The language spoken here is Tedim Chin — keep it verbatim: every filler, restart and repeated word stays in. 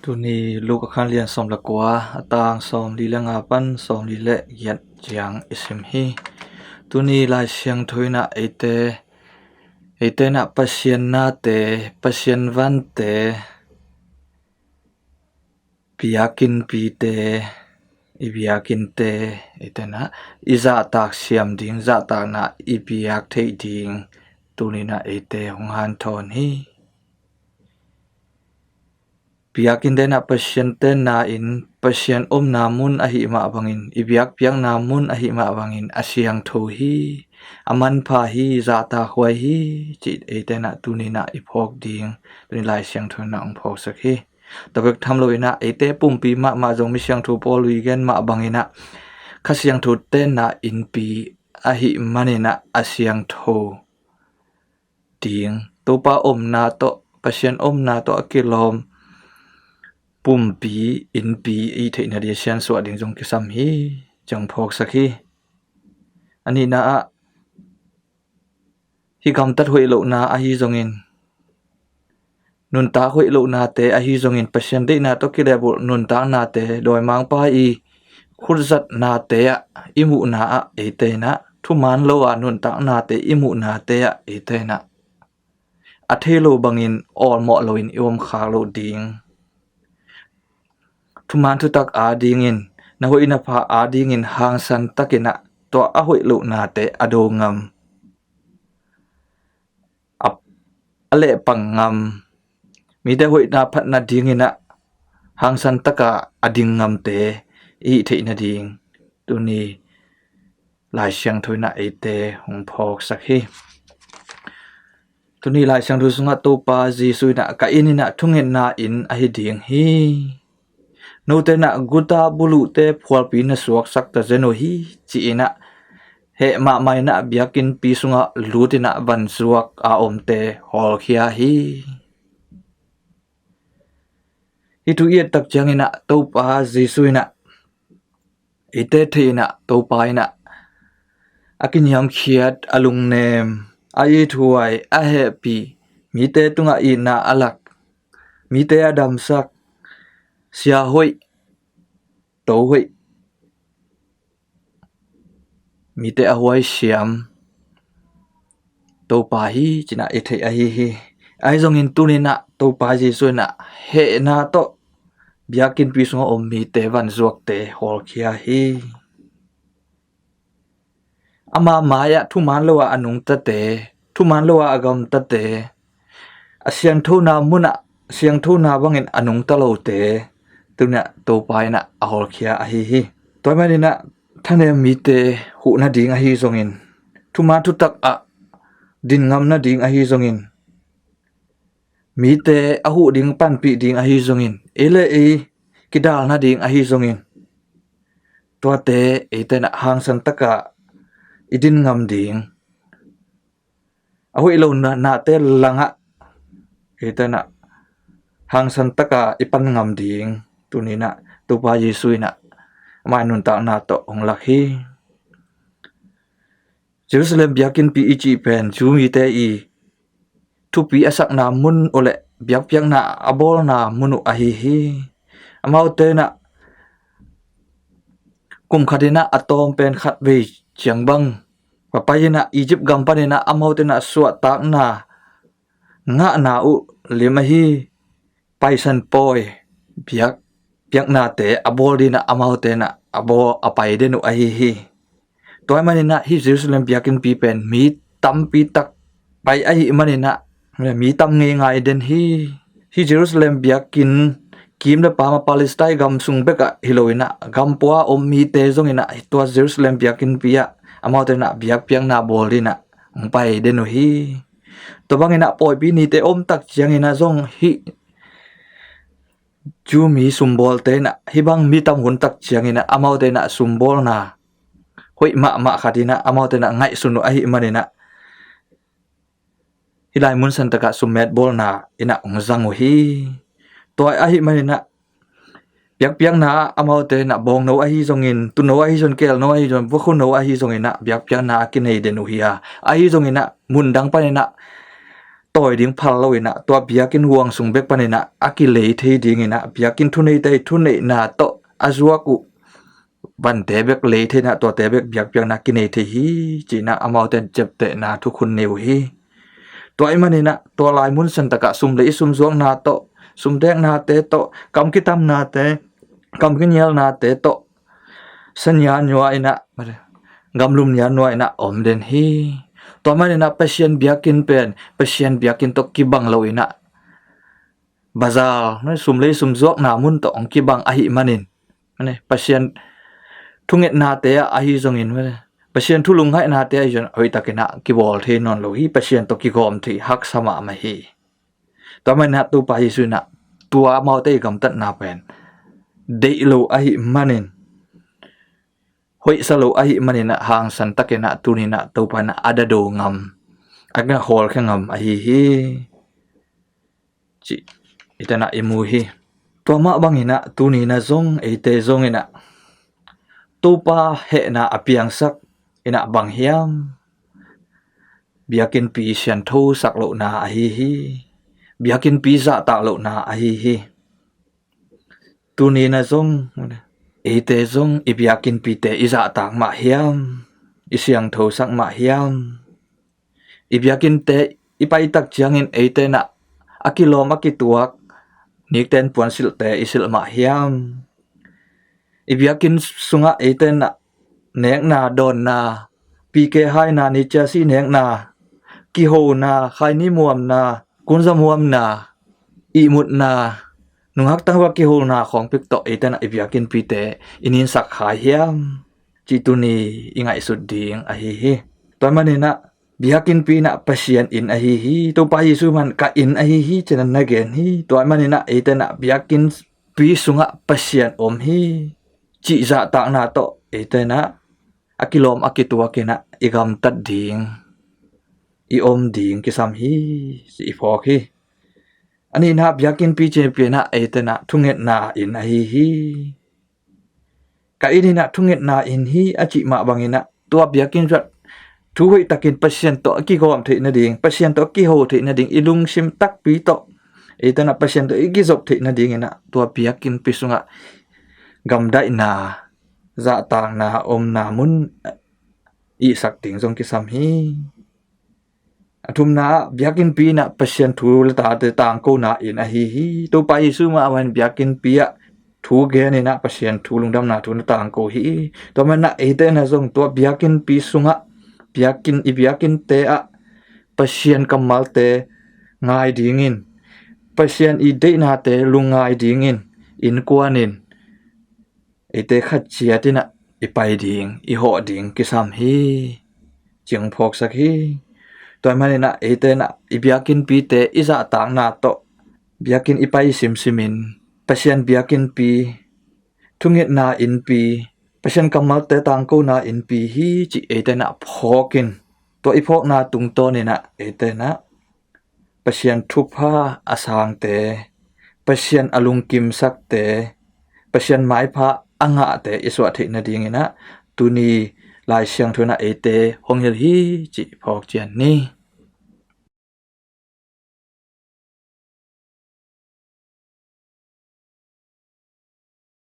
Tuni Luka khan lian sawm le kua, a tang sawm li le nga pan sawm li le giat ciang i sim hi. Tuni Lai Siangtho in ah eite, eite in ah Pasian nate, Pasian vante, biakinnpite, i biakinnte, eite in ah i zahtak siam ding, zahtakna i biak theih ding, tuni in ah eite hong hanthawn hi. Biakinn te in ah Pasian tenna in, Pasian omna mun ahih mah bangin, i biakpiakna mun ahih mah bangin a siangtho hi, a manpha hi, zahtakhuai hi, cih eite in ah tuni in ah i phawk ding, tuni Lai Siangtho in ah hong phawksak hi. Tua bek tham lo in ah eite pumpi mahmah zong mi siangtho Paul i gen mah bangin ah Kha Siangtho tenna innpi ahih manin ah a siangtho ding, Topa omna tawh, Pasian omna tawh a kilawm pumpi, innpi i theihna ding a siansuah ding zong kisam hi, ci-in phawksak hi. A nihna ah, hih gamtat hoih lohna ahi zongin, nuntak hoih lohnate ahi zongin, Pasian deihna tawh kilehbulh nuntaknate, dawimangpa i khutzatnate ah i muhna ah eite in ah, thuman lo a nuntaknate i muhnate ah eite in ah a thei lo bangin awlmawh loin i om khak loh ding, thuman thutak adingin, na hoih na pha adingin hangsan takin ah tua a hoih lohnate a do ngam, a, a lehpang ngam, mite hoihna phatna dingin ah hangsan taka a ding ngamte i hih theihna ding, tuni Lai Siangtho in ah eite hong phawksak hi. Tuni Lai Siangtho sungah Topa Jesu in ah, "Ka inn in ah thungetna inn ahi ding hi. Note in ah guta buluhte phualpi na suaksak ta zen uh hi," ci-in ah heh mahmah in ah biakinnpi sungah lut in ah vanzuak a omte hawlkhia hi. Hih thu i et tak ciangin ah Topa Jesu in ah, eite thei in ah Topa in ah a kiniamkhiat, a lungnem, a ithuai, a hehpih, mite tungah itna a lak, mite a damsak, sia hoih, to hoih, mite a huaisiam Topa hi, ci-in ah i theih ahi hi. Ahi zongin tuni in ah Topa Jesu in ah hehna tawh biakinnpi sungah om mite vanzuakte hawlkhia hi. Ama mai-ah thuman lo a a nungtate, thuman lo a a gamtate, a siangthona munah siangthona bangin a nungta lote tuni in ah Topa in ah a hawlkhia ahi hi. Tua ahih manin ah thanem mite huh nading ahi zongin, thuman thutak ah din ngam nading ahi zongin, mite a huh ding panpih ding ahi zongin, ei le ei kidal nading ahi zongin, tuate eite in ah hangsan taka i din ngam ding, a hoih lohnate langah eite in ah hangsan taka i pan ngam ding, tuni in ah Topa Jesu in ah ama nuntakna tawh hong lak hi. Jerusalem biakinnpi i cih pen Jew mite i thupi a sakna mun uh le biakpiakna a bawlna mun uh ahi hi. Amaute in ah kum khat in ah a tawm pen khat vei ciang bang va pai in ah Egypt gam panin ah amaute in ah suahtakna ngahna uh lim ahi Paisan pawi, biak, biaknate a bawl dingin ah amaute in ah a bawl a pai den uh ahi hi. Tua ahih manin ah hih Jerusalem biakinnpi pen mi tampi tak pai ahih manin ah mi tam ngeingai den hi. Hih Jerusalem biakinn kim le pam ah Palestine gam sung bek ah hi lo in ah gam pua om mite zong in ah tua Jerusalem biakinnpi ah amaute in ah biakpiakna bawl dingin ah hong pai den uh hi. Tua bangin ah pawipi nite om tak ciangin ah zong hih Jew mi sumbawlte in ah hih bang mi tam hun tak ciangin ah amaute in ah sumbawlna hoih mahmah khat in ah amaute in ah ngaihsun uh ahih manin ah hih lai mun san tak ah summet bawlna in ah hong zang uh hi. Tua ahih manin ah biakpiakna ah amaute in ah bawngno ahi zongin, tuuno ahi zongin, keelno ahi zongin, vuakhuno ahi zongin ah biakpiakna a kinei den uh hi a, ahi zongin ah mun dang panin ah tawi ding phal lo in ah, tua biakinn huang sung bek panin ah a kilei thei dingin ah, biakinn thuneite ii thuneihna tawh a zuak uh vante bek lei thei in ah, tuate bek biakpiakna kinei thei hi, ci-in ah amaute in ciaptehna thukhun nei uh hi. Tua ahih manin ah tua lai mun santak ah sum lei sum zuakna tawh, sum deknate tawh, kam kitamnate, kam kinialnate tawh, sa nialnual in ah, gamlum nialnual in ah om den hi. Tua manin ah Pasian biakinn pen Pasian biakinn tawh kibang lo in ah, bazar, sum lei sum zuakna mun tawh hong kibang ahih manin, Pasian thungetnate ah ahi zongin, Pasian thu lunghaihnate ahi zongin hoihtakin ah kibawl thei nawn lo hi. Pasian tawh kigawm thei haksa mahmah hi. Tua manin ah Topa Jesu in ah tua amaute ii gamtatna pen deih lo ahih manin, hoihsa lo ahih manin ah hangsantakin ah tuni in ah Topa in ah a dado ngam, a kihawlkhia ngam ahi hi, cih eite in ah i mu hi. Tua mah bangin ah tuni in ah zong eite zongin ah Topa hehna a piangsak in ah bang hiam? Biakinnpi siangthosak lohna ahi hi. Biakinnpi zahtak lohna ahi hi. Tuni in ah zong eite zong i biakinnpite i zahtak mah hiam? I siangthosak mah hiam? I biakinnte i paitak ciangin eite in ah a kilawm a kituak nikten puansilhte i silh mah hiam? I biakinn sungah eite in ah nekna, dawnna, P K haina, ni ciasi nekna, kihona, khaini muamna, kunza muamna, ihmutna, nungak tangval kihona khawng pek tawh eite in ah i biakinnpite i ninsak khai hiam, cih tuni i ngaihsut ding ahi hi. Tua manin ah biakinnpi in ah Pasian inn ahi hi. Topa Jesu in ka inn ahi hi, ci-in ah na gen hi. Tua manin ah eite in ah biakinnpi sungah Pasian om hi, cih zahtakna tawh eite in ah a kilawm a kituak in ah i gamtat ding, i om ding kisam hi, ci i phawk hi. A nihna, biakinnpi cih pen ah eite in ah thungetna inn ahi hi. Ka inn in ah thungetna inn hi a cih mah bangin ah tua biakinn sungah thu hoihtakin Pasian tawh a kigawm theih nading, Pasian tawh a kiho theih nading, i lungsim takpi tawh eite in ah Pasian tawh i kizop theih nadingin ah tua biakinnpi sungah gamdaihna, zahtakna, omna mun ihsak ding zong kisam hi. A thumna ah biakinnpi in ah Pasian thu le tate tangkona inn ahi hi. Topa Jesu mah bangin biakinnpi ah thu gen in ah Pasian thu, lungdamna thu na tangko hi. Tua manin ah eite in ah zong tua biakinnpi sungah, biakinn, i biakinnte ah Pasian kammalte ngai dingin, Pasian i deihnate lungngai dingin innkuan in eite khat ciat in ah i pai ding, i hawh ding kisam hi, ci-in phawksak hi. Tua manin ah eite in ah i biakinnpite i zahtakna tawh biakinn i pai simsimin Pasian biakinnpi, thungetna innpi, Pasian kammalte tangkona innpi hi, cih eite in ah phawkin, tua i phawkna tungtawnin ah eite in ah Pasian thupha a sangte, Pasian a lungkimsakte, Pasian maipha a ngahte i suah theih nadingin ah tuni Lai Siangtho in ah eite hong hilh hi, cih phawk ciat ni.